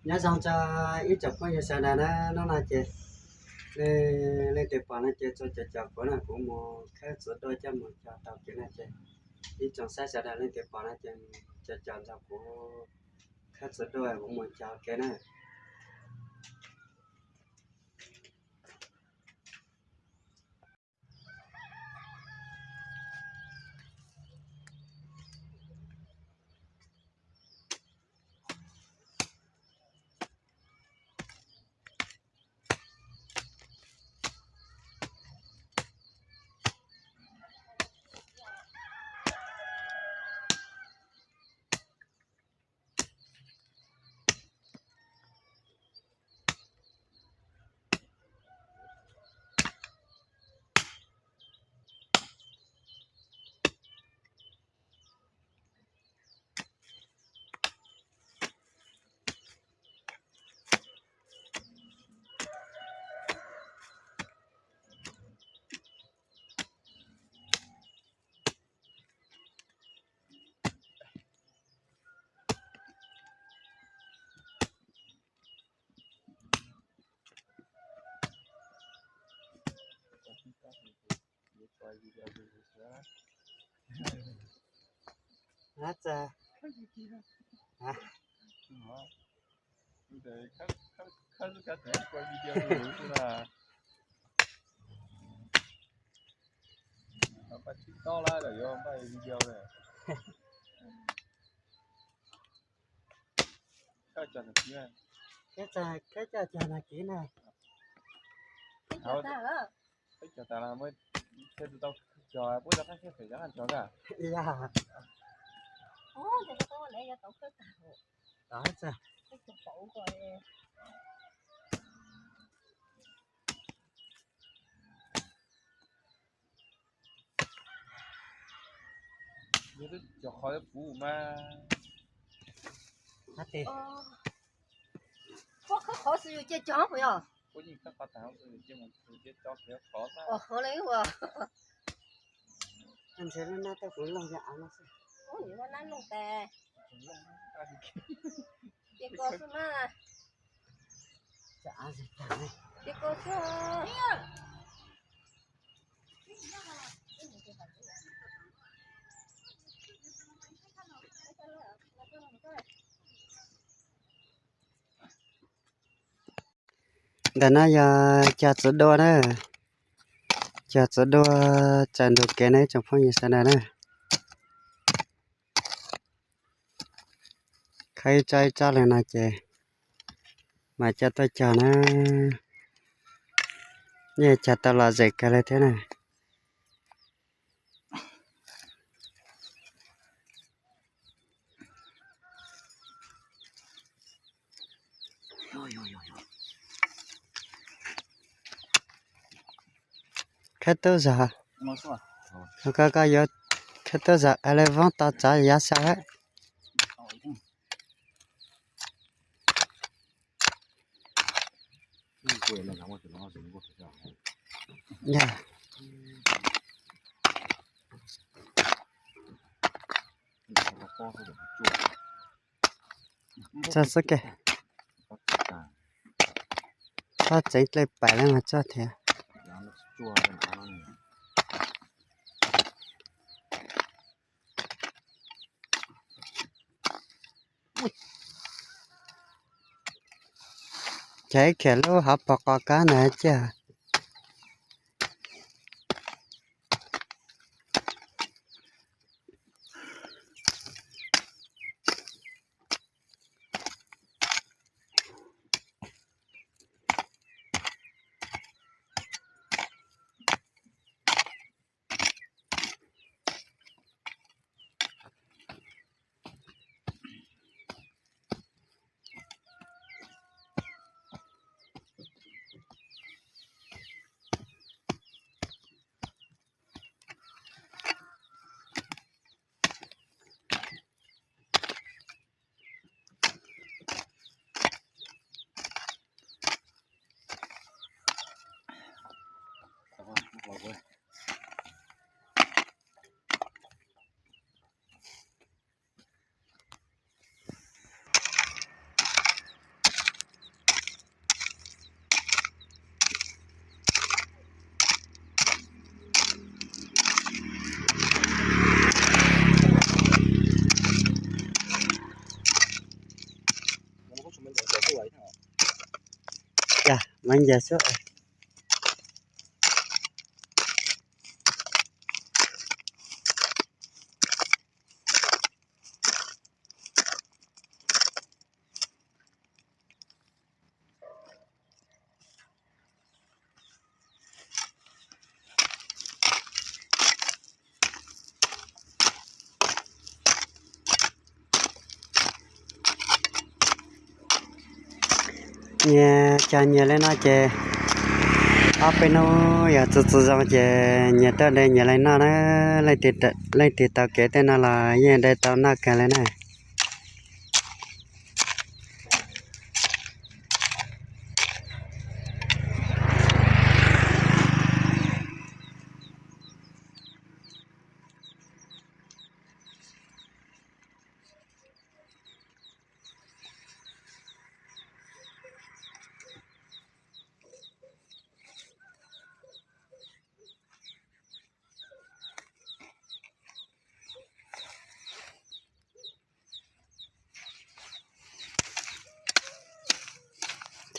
Nyob zoo rau ib tsoom phooj ywg sawv daws na, hnub no ces leej twg pom no ces txhua caum caum kuv na, kuv mus khawb txiv duaj coj mus cog tau kev na ces ib tsoom saib sawv daws leej twg pom no ces caum caum nrog kuv khawb txiv duaj kuv mus cog kev na. Khawb coj cog nag kiv na. Khawb cog tas los muab thiaj tsis tau cog, puab rov qab khiav pem cov naj cog kag. Yog. Yog twb cog qhov puv mas. Puab khawb qhov xwb yus cia cog puas yog? Puab yeej khawb qhov tas xwb yus cia mus cia cog kiag qhov na. Qhov le ua. Ntshe lub nab tau kuv looj yog av no xwb. Ub, nab looj tas. Ces kos xwb mas. Ces kos xwb. Ntawm no yog cog txiv dua na, cog txiv dua tsaws ntug kev na ib tsoom phooj ywg sawv daws na. Khawb ib tsob ib tsob li no ces mam coj tuaj cog na. Yeej cog tau lom zem kawg li thiab na. Khawb tub zog, koj koj yuav khawb tub zog li voob tau tsav yav xav hab. Txog xwb ke. Txhob tseev dlej pais li mas txog thiab. Ces ib khiav lub hauv paus qos kab ntawd cia. Muab ncaws xwb. Nyias cog nyias li no ces ob peb hnub yog txu txu zoo ces nyias tuaj de nyias li noj na. Leej twg tau kev tej no los yeej de tau noj kawg li na.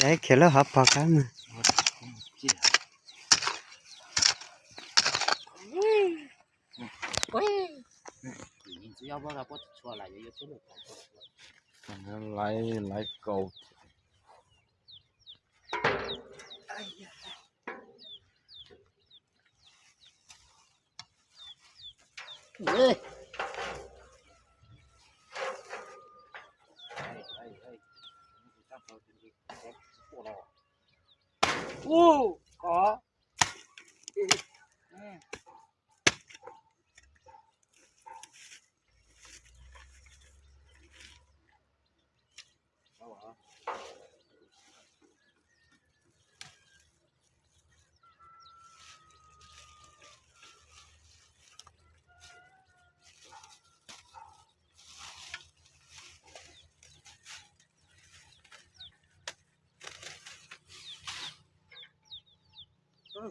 Ces khiav lub hauv paus kab mas. Laiv, laiv kaus.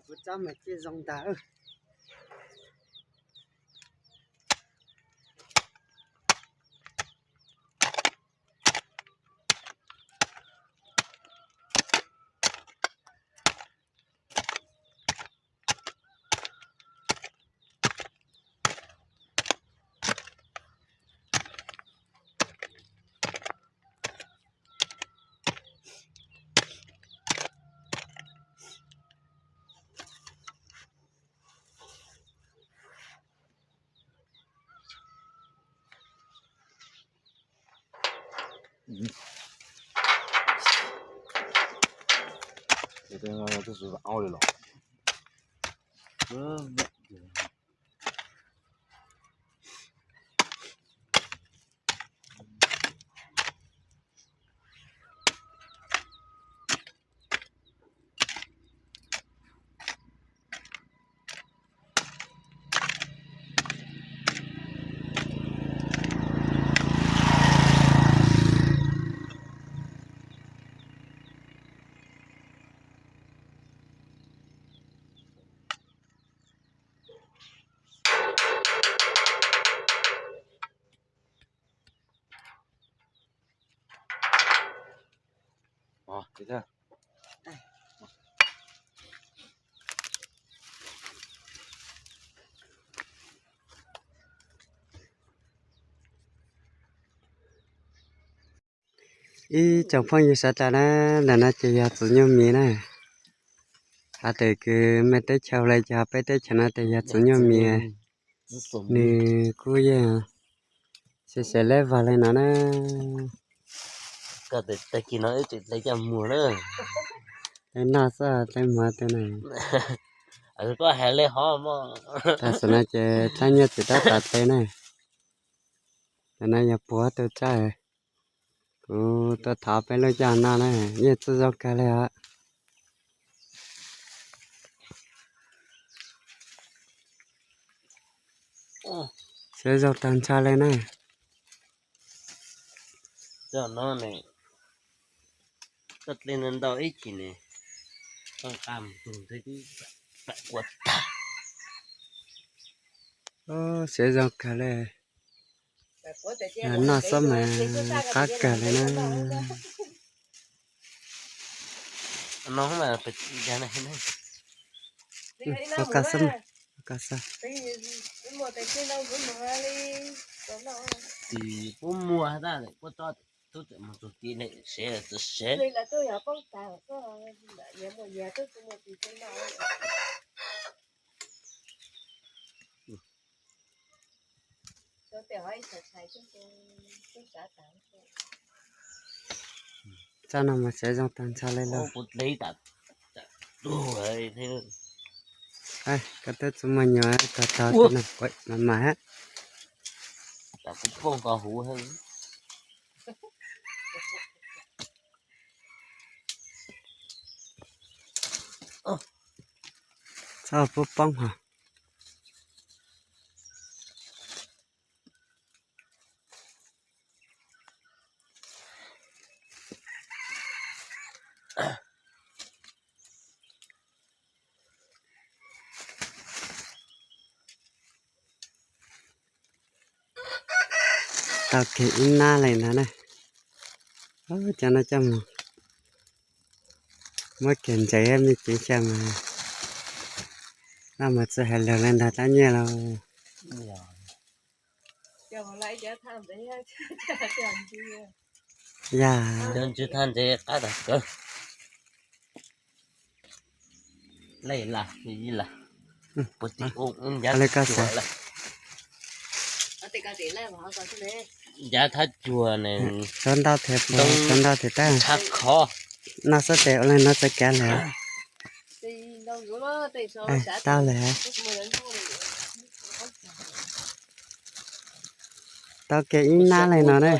Kuv tsob mas tsis zoo ntag. Ib tsoom phooj ywg sawv daws na, ntawm no ces yog txiv nyuj mis na. Hais tias kws mej teb chaws hle ces ho peb teb chaws no tias yog txiv nyuj mis. Nws kuj yeej xyem xyem leb vag li no na. Tag kis no wb tseem hle coj mus na. Hle noj xwb, hle muag tej na. Koj hais li hov mog. Tam sim no ces tsab nyiaj txiv tab tom hle na. Tam no yog puag tus tsab. Kuv tuaj thov peb lub coj noj na, yeej txawj zoo kawg li os. Siab zoo tag nrho li na. Coj no ne, koj hle ntau ib chim ne, koj nqa mus tug twb pam kua tag. Siab zoo kawg li. Noj xwb mas qab kawg li na. No mas, ua kas xwb mas, ua kas xwb. Tsis pub muag tas, kuv tso tub txawm mus txog ti ne, sev txawm sev. Txoj no mas tseem zoo tag nrho li lauj. Koj twb tsis muaj nyuam tog tog no mas mas. Txhob pub poob hos. Tau kiag ib nab li no na. Cov no coj mus muab kiag ntsev me ceev xyaw mas, noj mas tsis hais lus li ntag tab nyiaj lauj. Yog, ntsw thaj ntsev qab tag kawg. Lej la, lej la, puas tim ub ncav li koj xav. Ncav thab cuag ne, tsov ntau thiab puas tsov ntau thiab tab. Tshab khov. No xwb tes ua li no txawm kav lawm. Tau lawm. Tau kiag ib nab li no na.